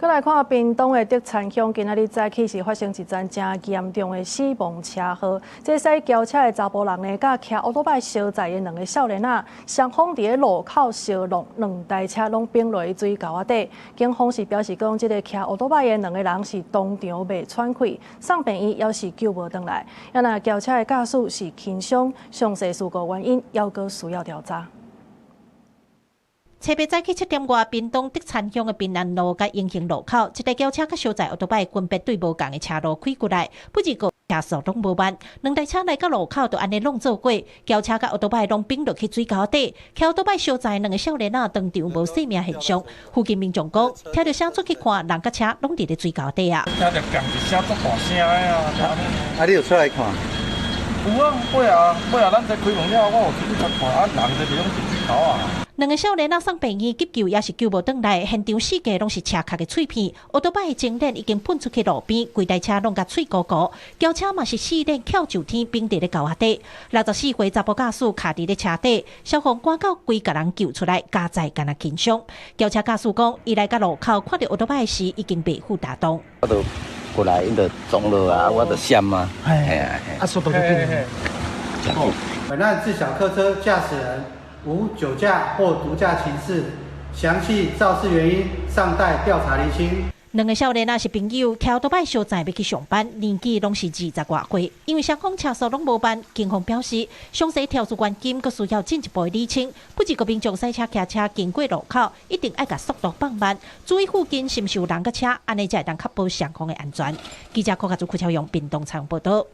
閣來看屏東的德田鄉，今仔日早起是發生一樁誠嚴重的死亡車禍。這駛轎車的查埔人呢，佮騎歐多擺相載的兩个少年仔，雙方佇咧路口相挵，兩台車攏反落去水溝仔底。警方是表示講，這个騎歐多擺的兩个人是當場袂喘氣，送病院猶是救無轉來。啊若轎車的駕駛是輕傷，詳細事故原因猶閣需要調查。初八早起7點外，屏東德田鄉的平安路佮英興路口，一台轎車佮相載歐多擺分別對無仝的車路開過來，不過車速攏無慢，兩台車來到路口就按呢挵做伙，轎車佮歐多擺攏反落去水溝底，騎歐多擺相載兩个少年仔當場無性命現象。附近民眾講，聽著聲出去看，人佮車攏佇咧水溝底啊。聽著砰一聲足大聲的啊！啊，你有出來看？有啊，尾啊，尾啊，咱這開門了，我有出去看，啊，人這邊攏是水溝啊。兩个少年仔送病院急救，也是救無轉來。現場四界攏是車殼的碎片，歐多擺的前輪已經噴出去路邊，規台車攏共碎糊糊。轎車嘛是四輪翹上天，反佇咧溝仔底。64歲查埔駕駛卡佇咧車底，消防趕到規共人救出來，加載敢若輕傷。轎車駕駛講，伊來到路口看著歐多擺時，已經袂赴大動。我就過來，𪜶就撞落啊，我就閃啊，嘿啊，啊，速度就緊。本案自小客車駕駛人無酒駕或毒駕情事，詳細肇事原因尚待調查釐清。兩个少年仔是朋友，騎歐多擺相載欲去上班，年紀攏是20外歲。因為雙方車速攏無慢，警方表示，詳細調查原因閣需要進一步的釐清。不過民眾駛車騎車經過路口，一定愛共速度放慢，注意附近是毋是有人佮車，按呢才會當確保雙方的安全。記者柯家祖、柯超勇，屏東採訪報導。